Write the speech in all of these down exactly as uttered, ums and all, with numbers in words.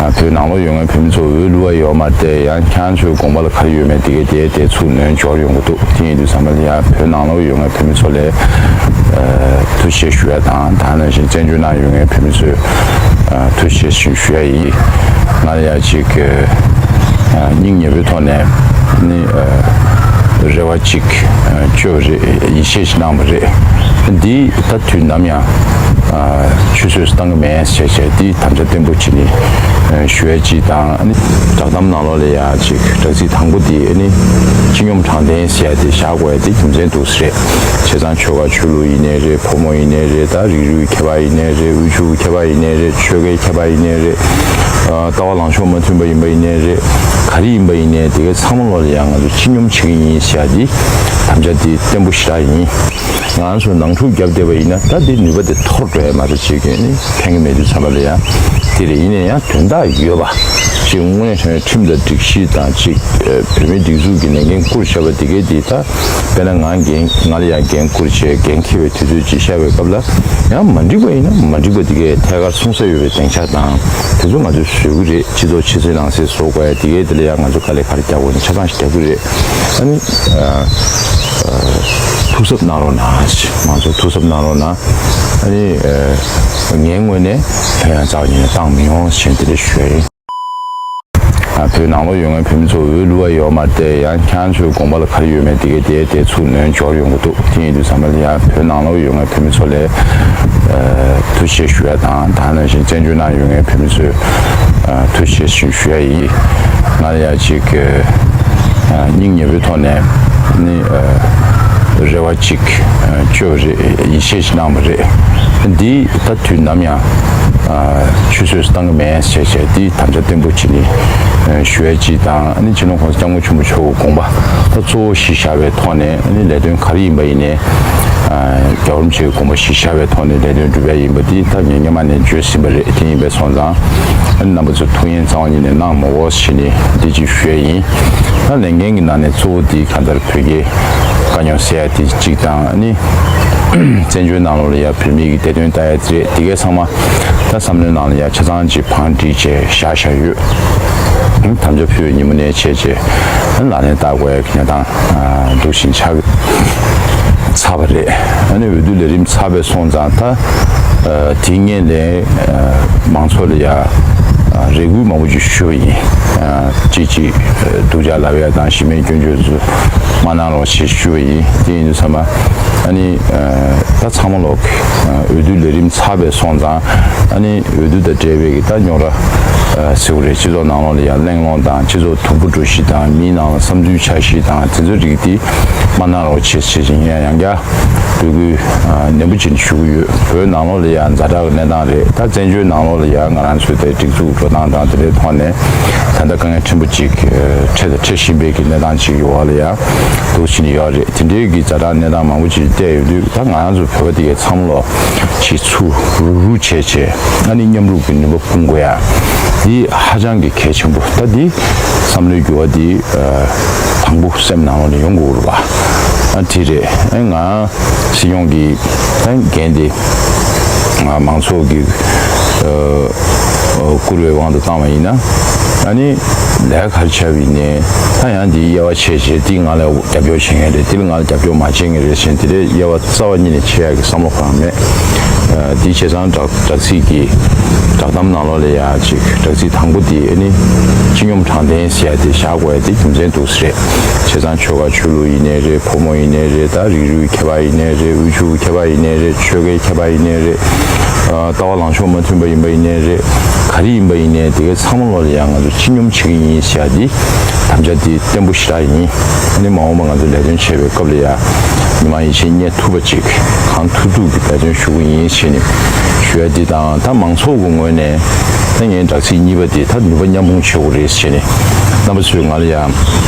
བོད་ནང་ལོགས་ཡོད་མཁན་བོད་མི་ཚོ་འོས་བླུག་པ་ཡོད་མ་རེད་དེ། ཡང་ཁྱེད་རང་ཚོའི་དགོངས་པ་ལ་ག་རེ་ཡོད་མེད་དེ་གའི་དེ་དེ་ཚུར་ནོན་འབྱོར་ཡོང་གི་འདུག་དེ་ཡིན་དུས་ཙམ་པ་ལ་ཡང་བོད་ནང་ལོགས་ཡོད་མཁན་བོད་མི་ཚོ་ལ་ཐུགས་རྗེ་ཆེ་ཞུ་ཡ་དང་། ད་ནང་བཞིན་བཙན་བྱོལ་ནང་ཡོད་མཁན་བོད་མི་ཚོས་ཐུགས་རྗེ་ཆེ་ཞུ་ཡ་ཡིན། ང་ལ་ཡང་ཅིག་སྙིང་ཉེ་བོའི་ཐོག་ནས་ནི་རེ་བ་ཅིག་བཅོལ་བ་རེད། ཡིད་ཆེས་ཤིག་གནང་བ་རེད། འདི་ད་དུས་ནམ་ཡང་ཆུད་ཟོས་སུ་བཏང་གི་མེད་ཟེར་བྱས་འདི་དམ་བཅའ་བརྟན་པོ་བྱས་ནས་ཞུ་ཡ་གཅིག་དང་། ཨ་ནི་བསྒྲགས་གཏམ་ནང་ལོགས་ལ་ཡ་ཅིག་བསྒྲགས་ཚིག་དང་པོ་འདི་ཨ་ནི་སྤྱི་སྙོམས་དྲང་བདེན་ཟེར་ཡ་དེ་བཞག་དགོས་ཡ་དེ་རྒྱུ་མཚན་འདུག་ཟེར། བྱས་ཙང་ཆོལ་ཁ་ཆོས་ལུགས་ཡིན་ནའི་རེད། ཕོ་མོ་ཡིན་ནའི་རེད། ད་རིགས་རུས་ཁྱད་པར་ཡིན་ནའི་རེད། དབུལ་ཕྱུག་ཁྱད་པར་ཡིན་ནའི་རེད། ཆོལ་ཁའི་ཁྱད་པར་ཡིན་ནའི་རེད། ལྟ་བ་ལངས་ཕྱོགས་མ་མཐུན་པ་ཡིན་པ་ཡིན་ནའི་རེད། ག་རེ་ཡིན་པ་ཡིན་ནའི་དེ་གའི་ཚང་མ་ལོགས་ལ་ཡང་ང་ཚོ་སྤྱི་སྙོམས་བྱེད་ཀྱི་ཡིན་ཟེར་ཡ་འདི་དམ་བཅའ་འདི་བརྟན་པོ་ཞེ་དྲག་ཡིན། ང་ཚོ་ནང་འཁྲུག་བརྒྱབ་བསྡད་པ་ཡིན་ན་ད་འདི་ནུས་པ་དེ་འཐོར་འགྲོ་ཡ་མ་རེད། བྱེད་ཀྱི་ནི་ཕན་གྱི་མེད་དུས་ཙམ་པ་ལ་ཡང་དེ་རེད། ཡིན་ན་ཡང་དོན་དག་ཡོད་པ་ཅིག་དངོས་གནས་དྲང་གནས་ཁྲིམས་དང་སྒྲིག་གཞི་དང་ཅིག་བོད་མིའི་སྒྲིག་འཛུགས་ཀྱི་ལས་འགན་བསྐུར་བཞག་པ་དེ་གའི་འདི་ད་དཔེར་ན་ང་འགན་ང་ལ་ཡང་འགན་བསྐུར་བྱས་འགན་འཁྱེར་བའི་དུས་ཚོད་ཅིག་བཤད་པའི་སྐབས་ལ་ཡང་མ་འགྲིག་པ་ཡིན་ན་མ་འགྲིག་པ་དེ་གའི་ཐད་ཀར་གསུང་ས་ཡོད་པའི་སྡིངས་ཆ་དང་དེ་ཚོ་ང་ཚོས་བཟོ་གི་རེད། སྤྱི་ཚོགས་ཕྱི་ཚུལ་ནང་གསལ་བཟོ་དགོས་ཡ་དེ་གའི་དེ་ལ་ཡང་ང་ཚོ་དཀའ་ལས་ག་རེ་རྒྱག་དགོས་ན་ཆ་ཚང་ཞིག་རྒྱག་གི་རེད། ཨ་ནི་ཐུགས་གཟབ་གནང་རོགས་གནང་། ང་ཚོ་ཐུགས་གཟབ་གནང་རོགས་གནང་། ཨ་ནི་ངའི་ངོས་ནས་ལྷོད་ཡངས་རྩ་བ་ཉིད་ནས་བཏང་མི་ཡོང་ཞེས་དེ་འདྲ་ཞུ་ཡ་ཡིན། བོད་ནང་ལོགས་ཡོད་མཁན་བོད་མི་ཚོ་འོས་བླུག་པ་ཡོད་མ་རེད་དེ། ཡང་ཁྱེད་རང་ཚོའི་དགོངས་པ་ལ་ག་རེ་ཡོད་མེད་དེ་གའི་དེ་དེ་ཚུར་ནོན་འབྱོར་ཡོང་གི་འདུག་དེ་ཡིན་དུས་ཙམ་པ་ལ་ཡང་བོད་ནང་ལོགས་ཡོད་མཁན་བོད་མི་ཚོ་ལ་ཐུགས་རྗེ་ཆེ་ཞུ་ཡ་དང་། ད་ནང་བཞིན་བཙན་བྱོལ་ནང་ཡོད་མཁན་བོད་མི་ཚོས་ཐུགས་རྗེ་ཆེ་ཞུ་ཡ་ཡིན། ང་ལ་ཡ་ཅིག་སྙིང་ཉེ་བོའི་ཐོག་ནས་ནི་རེ་བ་ཅིག་བཅོལ་བ་རེད། ཡིད་ཆེས་ཤིག་གནང་བ་རེད། འདི་ད་དུས་ནམ་ཡང་ཆུད་ཟོས་སུ་བཏང་གི་མེད་ཟེར་བྱས་འདི་དམ་བཅའ་བརྟན་པོ་བྱས་ནས་ཞུ་ཡ་གཅིག་དང་། ཨ་ནི་སྤྱི་ནོར་༸གོང་ས་༸སྐྱབས་མགོན་ཆེན་པོ་མཆོག་གི་དགོངས་པ་ད་གཙོ་བོ་གཞི་བཞག་པའི་ཐོག་ནས་ཨ་ནི་ལས་དོན་ག་རེ་ཡིན་པ་ཡིན་ནའི་རྒྱལ་བ་རིན་པོ་ཆེའི་དགོངས་པ་གཞི་བཞག་པའི་ཐོག་ནས་ལས་དོན་སྒྲུབ་ཡ་ཡིན་པ་འདི་ད་ངས་སྔོན་མ་ནས་བརྗོད་ཟིན་པ་རེད། དེ་ཡིན་པས་སོང་ཙང་ཨ་ནི་རྣམ་པ་ཚོས་ཐུགས་ཡིད་གཙང་བ་ཉིད་ནས་གནང་མ་དགོས་ཞེས་ནས་འདི་གཅིག་ཞུ་ཡ་ཡིན། ད་ལས་འགན་གྱི་ནང་ནས་གཙོ་བོ་འདི་གང་ལྟར་བོད་རྒྱའི་དཀའ་རྙོག་སེལ་ཡ་དེ་གཅིག་དང་། ཨ་ནི་བཙན་བྱོལ་ནང་ལོགས་ལ་ཡ་བོད་མི་གི་བདེ་དོན་ལྟ་ཡ་དེ་རེད། དེ་གའི་ཚང་མ་ད་བསམ་བློའི་ནང་ལ་ཡ་ཆ་ཚང་གཅིག་བང་བསྒྲིགས་བྱས་བཞག་བཞག་ཡོད། དམ་བཅའ་ཕུལ་བའི་ཉིན་མོ་ནས་བྱས་བྱས་ཨ་ནི་ལག་ལེན་བསྟར་དགོས་ཡ་གི་གནས་སྟངས་འདུག་བཞིན་ཆགས་ཚར་བ་རེད། ཨ་ནི་འོས་བསྡུ་ལས་རིམ་ཚར་བའི་སོང་ཙང་ད་དེའི་སྔོན་ལ་མང་ཚོགས་ལ་ཡ་རེ་སྐུལ་མང་པོ་ཅིག་ཞུས་པ་ཡིན། གཅིག་གཅིག་སྡུག་ཅག་ལབ་ཡ་དང་གཞི་མེད་སྐྱོན་བརྗོད་ཚོ་མ་གནང་རོགས་ཞེས་ཞུས་པ་ཡིན། དེ་ཡིན་དུས་ཙམ་པ་ཨ་ནི་ད་ཚང་མ་ལོག་འོས་བསྡུ་ལས་རིམ་ཚར་བའི་སོང་ཙང་ཨ་ནི་འོས་བསྡུ་དང་འབྲེལ་བའི་གི་ད་རྙོག་དྲ་ཟེར་བ་རེད། སྤྱི་ཚོགས་ནང་ལོགས་ལ་ཡང་གླེང་སློང་དང་སྤྱི་ཚོགས་དུམ་བུ་འགྲོ་གཞི་དང་མིའི་ནང་ལ་བསམ་ཚུལ་འཆར་གཞི་དང་དེ་ཚོའི་རིགས་དེ་མ་གནང་རོགས་བྱེད་ཞེས་ཡང་ཡང་བསྐྱར་འབོད་སྐུལ་ནན་པོ་བྱས་ནས་ཞུ་གི་ཡོད། བོད་ནང་ལོགས་ལ་ཡང་ཛ་དྲག་གི་གནས་སྟངས་རེད། ད་བཙན་བྱོལ་ནང་ལོགས་ལ་ཡང་ང་རང་ཚོའི་དེ་སྒྲིག་འཛུགས་འགྲོ་སྟངས་དང་དེ་འདྲའི་ཐོག་ནས་ད་ལྟ་དཀའ་ངལ་ཕྲན་བུ་ཅིག་འཕྲད་དང་འཕྲད་བཞིན་པའི་གི་གནས་སྟངས་ཅིག་ཡོད་པ་ལ་ཡང་འདུག་བྱས་ནས་ཡོད་རེད། དེ་འདྲའི་གི་ཛ་དྲག་གནས་སྟངས་མང་པོ་ཅིག་བལྟས་ཡོང་དུས་ད་ང་རང་ཚོ་བོད་པ་དེ་གའི་བསམ་བློ་ཅིག་ཚུར་རུག་རུག་བྱས་བྱས་ཨ་ནི་མཉམ་རུབ་ཀྱི་ནུས་པ་སྤུངས་དགོས་ཡ་འདི་ཧ་ཅང་གི་གལ་ཆེན་པོ། ད་འདི་བསམ་བློའི་འགྱུར་བ་འདི་དང་པོ་སེམས་ནང་ལོགས་ནས་ཡོང་དགོས་རེད་པ། ཨ་དེ་རེད། ཨ་ང་སྲིད་སྐྱོང་གི་ད་འགན་དེ་ང་མང་ཚོགས་ཀྱི་བཀུར་བའི་དབང་དུ་བཏང་བ་ཡིན་ན་ཨ་ནི་ལས་ཀ་ག་རེ་བྱས་པ་ཡིན་ནའི་ད་ཡང་འདིའི་དབྱེ་བ་ཕྱེ་བྱས་འདི་ང་ལ་རྒྱབ་སྐྱོར་བྱེད་མཁན་རེད། འདི་ལ་ང་ལ་རྒྱབ་སྐྱོར་མ་བྱེད་མཁན་རེད་ཟེར་འདི་འདྲའི་དབྱེ་བ་རྩ་བ་ཉིད་ནས་ཕྱེ་ཡག་གི་བསམ་བློ་གང་མེད། ཨ་འདི་བྱས་ཙང་བསྒྲགས་བསྒྲགས་ཚིག་གི་བསྒྲགས་གཏམ་ནང་ལོགས་ལ་ཡ་ཅིག་བསྒྲགས་ཚིག་དང་པོ་འདི་ཨ་ནི་སྤྱི་སྙོམས་དྲང་བདེན་ཟེར་ཡ་དེ་བཞག་དགོས་ཡ་དེ་རྒྱུ་མཚན་འདུག་ཟེར། བྱས་ཙང་ཆོལ་ཁ་ཆོས་ལུགས་ཡིན་ནའི་རེད། ཕོ་མོ་ཡིན་ནའི་རེད། ད་རིགས་རུས་ཁྱད་པར་ཡིན་ནའི་རེད། དབུལ་ཕྱུག་ཁྱད་པར་ཡིན་ནའི་རེད། ཆོལ་ཁའི་ཁྱད་པར་ཡིན་ནའི་རེད། ཨ་ལྟ་བ་ལངས་ཕྱོགས་མ་མཐུན་པ་ཡིན་པ་ཡིན་ནའི་རེད། ག་རེ་ཡིན་པ་ཡིན་ནའི་དེ་གའི་ཚང་མ་ལོགས་ལ་ཡང་ང་ཚོ་སྤྱི་སྙོམས་བྱེད་ཀྱི་ཡིན་ཟེར་ཡ་དེ་དམ་བཅའ་དེ་བརྟན་པོ་ཞེ་དྲག་ཡིན། ཨ་ནི་མ་འོངས་པ་ང་ཚོ་ལས་དོན་བྱེད་པའི་སྐབས་ལ་ཡ་མི་མང་ཡིད་ཆེས་རྙེད་ཐུབ་པ་ཅིག་གང་ཐུབ་ཐུབ་ཀྱི་འབད་བརྩོན་ཞུ་གི་ཡིན་ཞེས་ནས་ཞུ་ཡ་འདི་དང་། ད་མང་ཚོགས་ཀྱི་ངོས་ནས་ད་ངའི་བསྒྲགས་ཚིག་གཉིས་པ་འདི་ད་ནུས་པ་མཉམ་སྤུངས་བྱེད་དགོས་རེད་ཞེས་ནས་རྣམ་པ་ཚོས་ང་ལ་ཡ་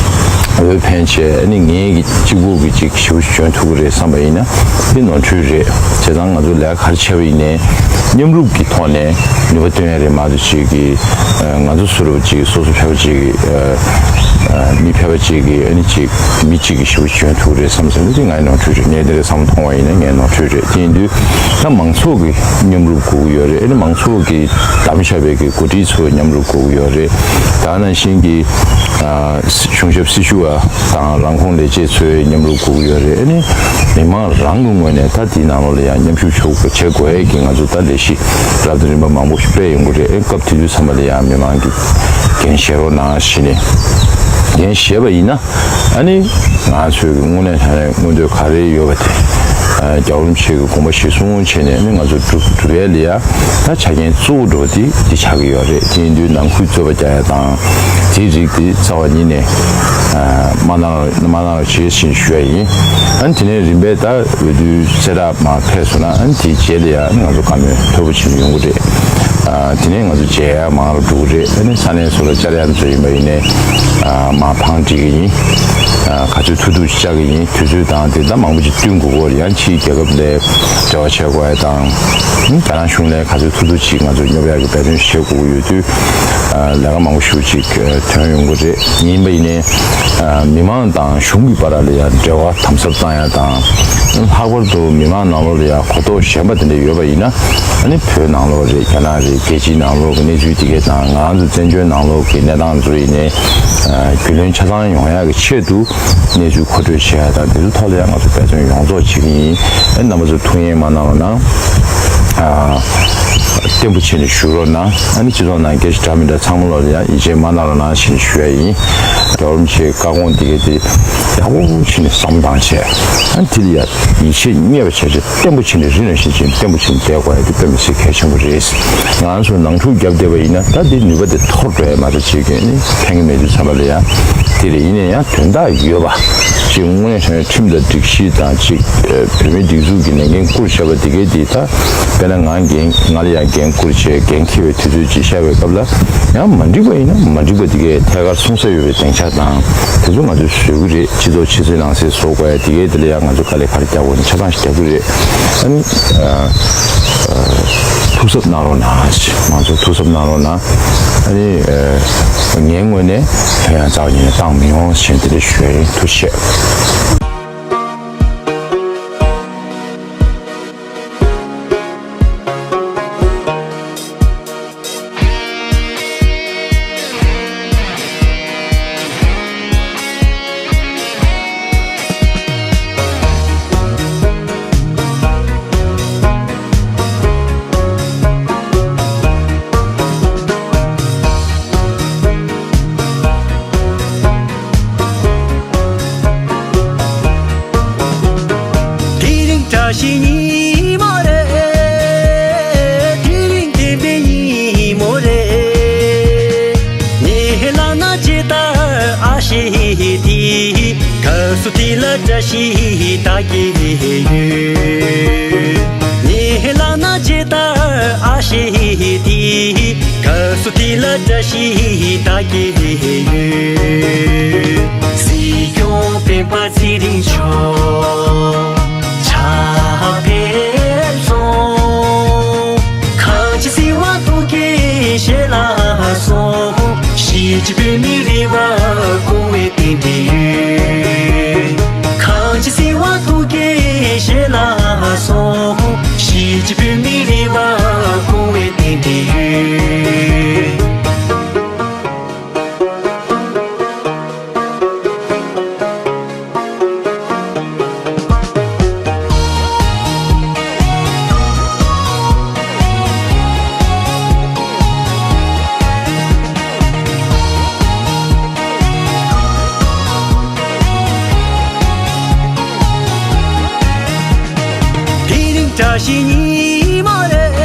འོས་འཕེན་བྱས་ཨ་ནི་ངའི་གི་གཅིག་པུ་གི་ཅིག་ཞེ་པོ་ཅིག་འཇོན་ཐུབ་ཀྱི་རེད་བསམ་པ་ཡིན་ན་དེ་ནོར་འཁྲུལ་རེད། བྱས་ཙང་ང་ཚོ་ལས་ཀ་ག་རེ་བྱས་པ་ཡིན་ནའི་མཉམ་རུབ་ཀྱི་ཐོག་ནས་ནུས་པ་བཏོན་ཡ་རེད་མ་གཏོགས་ཅིག་གི་ང་ཚོ་སུ་རུ་ཅིག་སོ་སོ་ཕལ་པ་ཅིག་གི་ མི་ཕལ་པ་གཅིག་གིས་ཨ་ནི་གཅིག་མི་གཅིག་གིས་ཞེ་པོ་འཇོན་ཐུབ་རེད་བསམ་བསམ་ནི་དེ་ངའི་ནོར་འཁྲུལ་རེད། ངས་དེ་འདྲ་བསམ་མཐོང་བ་ཡིན་ན་ངའི་ནོར་འཁྲུལ་རེད། དེ་ཡིན་དུས་ད་མང་ཚོགས་ཀྱི་མཉམ་རུབ་དགོས་ཀྱི་ཡོད་རེད། ཨ་ནི་མང་ཚོགས་ཀྱི་བདམས་བཞག་པའི་གི་འགོ་ཁྲིད་ཚོ་མཉམ་རུབ་དགོས་ཀྱི་ཡོད་རེད། ད་ནང་བཞིན་གྱི་གཞུང་ཞབས་སྲི་ཞུ་བ་དང་རང་ཁོངས་ལས་བྱེད་ཚོའི་མཉམ་རུབ་དགོས་ཀྱི་ཡོད་རེད། ཨ་ནི་མི་མང་རང་གི་ངོས་ནས་ད་དེའི་ནང་ལོགས་ལ་ཡང་མཉམ་ཞུགས་བྱེད་དགོས་ཡས་ཀྱི་ང་ཚོ་ད་ལས་གཞི་རབ་དང་རིམ་པ་མང་པོ་ཞིག་སྤེལ་ཡོང་གི་རེད། ཨེ་སྐབས་དེ་དུས་ཚང་མ་ལ་ཡང་མི་མང་གིས་འགན་བཞེས་རོགས་གནང་ཞེས་ནས་འགན་བཞེས་པ་ཡིན་ན། ཨ་ནི་ང་ཚོའི་དངོས་གནས་དྲང་གནས་མངོན་འདོད་ག་རེ་ཡོད་པ་དེ་རྒྱལ་བ་རིན་པོ་ཆེ་གི་དགོངས་པ་གཞིར་བཟུང་བྱས་ནས་ཨ་ནི་ང་ཚོ་སྒྲུབ་སྒྲུབ་ཡས་ལ་ཡ་ད་ཆ་རྐྱེན་གཙོ་བོ་འགྲོ་བ་དེ་འདི་ཆགས་ཀྱི་ཡོད་རེད། དེ་ཡིན་དུས་ནང་ཁུལ་རྩོད་པ་རྒྱག་ཡ་དང་དེའི་རིགས་དེ་རྩ་བ་ཉིད་ནས་མ་གནང་མ་གནང་རོགས་བྱེད་ཞེས་ཞུ་ཡ་ཡིན། ཨ་ནི་དེ་ནས་རིམ་པས་ད་འོས་བསྡུ་གསལ་བསྒྲགས་མར་ཕེབས་སོང་ན་ཨ་ནི་དེའི་རྗེས་ལ་ཡ་ཨ་ནི་ང་ཚོ་བཀའ་མོལ་མཐོ་པོ་བྱེད་ནས་ཡོང་གི་རེད། དེ་ནས་ང་ཚོ་མཇལ་ཡ་མང་རུ་འགྲོ་གི་རེད། ཨ་ནི་ས་གནས་སུ་ལ་བཅར་ཡ་ཚོ་ཡིན་པ་ཡིན་ནའི་མར་བང་སྒྲིག་གི་ཡིན། ག་ཚོད་ཐུབ་ཐུབ་ཅིག་བཅར་གི་ཡིན། དུས་ཚོད་དང་དེ་ད་མང་པོ་ཅིག་བསྟུན་དགོས་སྐོར་ཡང་ཕྱིའི་རྒྱལ་ཁབ་ལ་འབྲེལ་བ་བྱེད་དགོས་ཡ་དང་། རྒྱ་ནག་གཞུང་ལ་ག་ཚོད་ཐུབ་ཐུབ་ཅིག་ང་ཚོ་སྙོབ་ཡ་གི་འབད་བརྩོན་བྱེད་དགོས་ཀྱི་ཡོད་དུས་ལས་ཀ་མང་པོ་ཞེ་པོ་ཅིག་ཐོན་ཡོང་གི་རེད། ཡིན་པ་ཡིན་ནའི་མི་མང་དང་གཞུང་གི་བར་ལ་ཡང་འབྲེལ་བ་དམ་ཟབ་བཏང་ཡ་དང་། ལྷག་པར་དུ་མི་མང་ནང་ལོགས་ལ་ཡང་གོ་རྟོགས་ཞན་པ་དེ་འདྲ་ཡོད་པ་ཡིན་ན། ཨ་ནི་བོད་ནང་ལོགས་རེད། རྒྱ་ནག་རེད། རྒྱལ་སྤྱིའི་ནང་ལོགས་ཀྱི་གནས་ཚུལ་དེ་གས་དང་ང་ཚོ་བཙན་བྱོལ་ནང་ལོགས་ཀྱི་གནས་སྟངས་ཚོ་ཡིན་ནའི་རྒྱུས་ལོན་ཆ་ཚང་ཡོང་ཡག་གི་ཆེད་དུ་གནས་ཚུལ་མཁོ་སྤྲོད་བྱེད་ཡ་དང་དེ་ཚོ་ཐོག་ལ་ཡང་ང་ཚོ་འབད་བརྩོན་ཡོངས་རྫོགས་བྱེད་ཀྱི་ཡིན། ཨ་ནི་རྣམ་པ་ཚོ་ཐུགས་ངལ་མ་གནང་རོགས་གནང་། བརྟན་པོ་བྱས་ནས་བཞུགས་རོགས་གནང་། ཨ་ནི་སྤྱི་ཚོགས་ནང་སྐད་ཆ་འདྲ་མི་འདྲ་ཚང་མ་ལོགས་ལ་ཡང་ཡིད་ཆེས་མ་གནང་རོགས་གནང་ཞེས་ཞུ་ཡ་ཡིན། རྒྱལ་བ་རིན་པོ་ཆེའི་བཀའ་དགོངས་དེ་གས་དེ་ཡག་པོ་བྱས་ནས་བསམ་བློ་བཏང་བྱས། ཨ་ནི་དེ་ལ་ཡ་ཡིད་ཆེས་རྙེད་པ་བྱས་བྱས་བརྟན་པོ་བྱས་ནས་རི་ནང་བཞིན་བྱས་བརྟན་པོ་བྱས་ནས་བསྡད་དགོས་ཡ་དེ་དཔེ་མི་སྲིད་གལ་ཆེན་པོ་རེད། ང་ཚོ་ནང་འཁྲུག་བརྒྱབ་བསྡད་པ་ཡིན་ན་ད་དེ་ནུས་པ་དེ་འཐོར་འགྲོ་ཡ་མ་གཏོགས་བྱེད་མཁན་ནི་ཕན་གི་མེད་དུས་ཙམ་པ་ལ་ཡ་དེ་རེད། ཡིན་ན་ཡང་དོན་དག་ཡོད་པ་ཅིག་དངོས་གནས་དྲང་གནས་ཁྲིམས་དང་སྒྲིག་གཞི་དང་ཅིག་བོད་མིའི་སྒྲིག་འཛུགས་ཀྱི་ལས་འགན་བསྐུར་བྱས་པ་དེ་གས་དེ་ད་དཔེར་ན་ང་འགན་ང་ལ་ཡང་འགན་བསྐུར་བྱས་འགན་འཁྱེར་བའི་དུས་ཚོད་ཅིག་ཤར་བའི་སྐབས་ལ་ཡང་མ་འགྲིག་པ་ཡིན་ན་མ་འགྲིག་པ་དེ་གས་ཐད་ཀར་སོང་ས་ཡོད་པའི་སྡིངས་ཆ་དང་དེ་ཚོ་ང་ཚོས་བཟོ་གི་རེད། སྤྱི་ཚོགས་ཕྱི་གསལ་ནང་གསལ་བཟོ་དགོས་ཡ་དེ་གས་དེ་ལ་ཡང་ང་ཚོ་དཀའ་ལས་ག་རེ་རྒྱག་དགོས་ན་ཆ་ཚང་ཞིག་རྒྱག་གི་རེད། ཨ་ནི་ཐུགས་གཟབ་གནང་རོགས་གནང་། ང་ཚོ་ཐུགས་གཟབ་གནང་རོགས་གནང་། ཨ་ནི་ངའི་ངོས་ནས་ལྷོད་ཡངས་རྩ་བ་ཉིད་ནས་བཏང་མི་ཡོང་ཞེས་དེ་འདྲ་ཞུ་ཡ་ཡིན། ཐུགས་རྗེ་ཆེ། དེ་རིང་བཀྲ་ཤིས་ཉི་མ་རེད། དེ་རིང་བདེན་པའི་ཉིན་མོ་རེད། ངའི་ལག་ན་ཇི་ལྟར་ཨ་ཤེ་དེ། སྐབས་སུ་དེ་ལ་བཀྲ་ཤིས་ད་གེ་ཡོད། ངའི་ལག་ན་ཇི་ལྟར་ཨ་ཤེ་དེ། སྐབས་སུ་དེ་ལ་བཀྲ་ཤིས་ད་གེ་ཡོད། སྲིད་སྐྱོང་སྤེན་པ་ཚེ་རིང་མཆོག་ཕྱག་ཕེབས་སོང་། གངས་ཅན་སྲིད་དབང་ཐུགས་བསྐྱེད་བཞེས་ལ་སོང་། གཞིས་བྱེས་བོད་མིའི་རེ་བ་སྐོང་བའི་རྟེན་འབྲེལ་ཡོད། གངས་ཅན་སྲིད་དབང་ཐུགས་བསྐྱེད་བཞེས་ལ་སོང་། གཞིས་བྱེས་བོད་མིའི་རེ་བ་སྐོང་བའི་རྟེན་འབྲེལ་ཡོད། དེ་རིང་བཀྲ་ཤིས་ཉི་མ་རེད།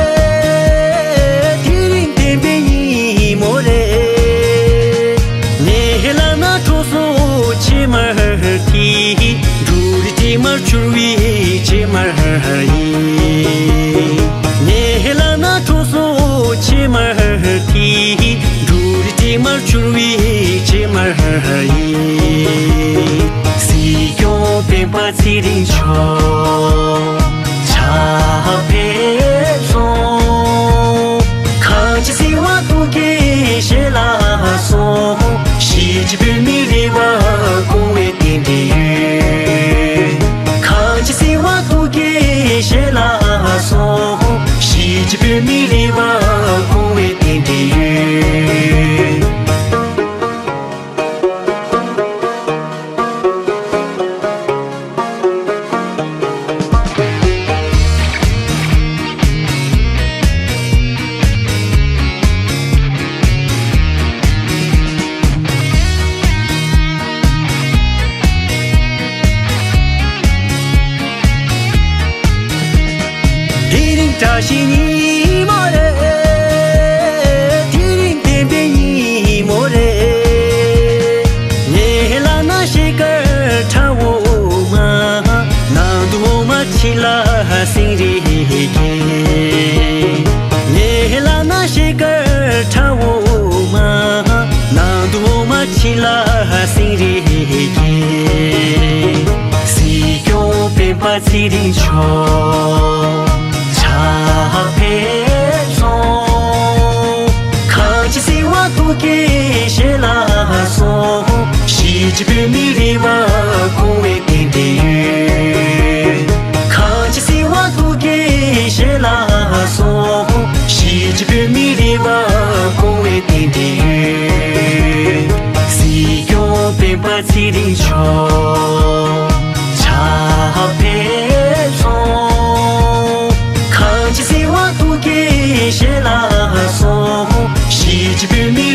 དེ་རིང་བདེན་པའི་ཉིན་མོ་རེད། ངའི་ལག་ན་གྲོ་སོ་ཕྱེ་མར་དེ། འབྲུ་རིགས་དྲི་མར་གྱུར་བའི་ཕྱེ་མར་ཡིན། ངའི་ལག་ན་གྲོ་སོ་ཕྱེ་མར་དེ། འབྲུ་རིགས་དྲི་མར་གྱུར་བའི་ཕྱེ་མར་ཡིན། སྲིད་སྐྱོང་སྤེན་པ་ཚེ་རིང་མཆོག་ཕྱག་ཕེབས་སོང་། གངས་ཅན་སྲིད་དབང་ཐུགས་བསྐྱེད་བཞེས་ལ་སོང་། གཞིས་བྱེས་བོད་མིའི་ བཀྲ་ཤིས་ཉིན་མོ་རེད། དེ་རིང་བདེན་པའི་ཉིན་མོ་རེད། ངའི་ལག་ན་ཞལ་དཀར་ཁྲ་འོ་མ། ནང་དུ་འོ་མ་ཕྱི་ལ་སེང་རེ་སྐྱེས། ངའི་ལག་ན་ཞལ་དཀར་ཁྲ་འོ་མ། ནང་དུ་འོ་མ་ཕྱི་ལ་སེང་རེ་སྐྱེས། སྲིད་སྐྱོང་སྤེན་པ་ཚེ་རིང་མཆོག་ཕྱག་ཕེབས་སོང་། གངས་ཅན་སྲིད་དབང་ཐུགས་ཀྱི་ཞལ་ལག་སོང་། གཞིས་བྱེས་བོད་མི་རེ་བ་སྐོང་བའི་རྟེན་འབྲེལ་ཡོད། གངས་ཅན་སྲིད་དབང་ཐུགས་ཀྱི་ཞལ་ལག་སོང་། གཞིས་བྱེས་བོད་མི་རེ་བ་སྐོང་བའི་རྟེན་འབྲེལ་ཡོད། སྲིད་སྐྱོང་སྤེན་པ་ཚེ་རིང་མཆོག་ཕྱག་ཕེབས་སོང་། གངས་ཅན་སྲིད་དབང་ཐུགས་ཀྱི་ཞལ་ལག་སོང་། གཞིས་བྱེས་བོད་མི་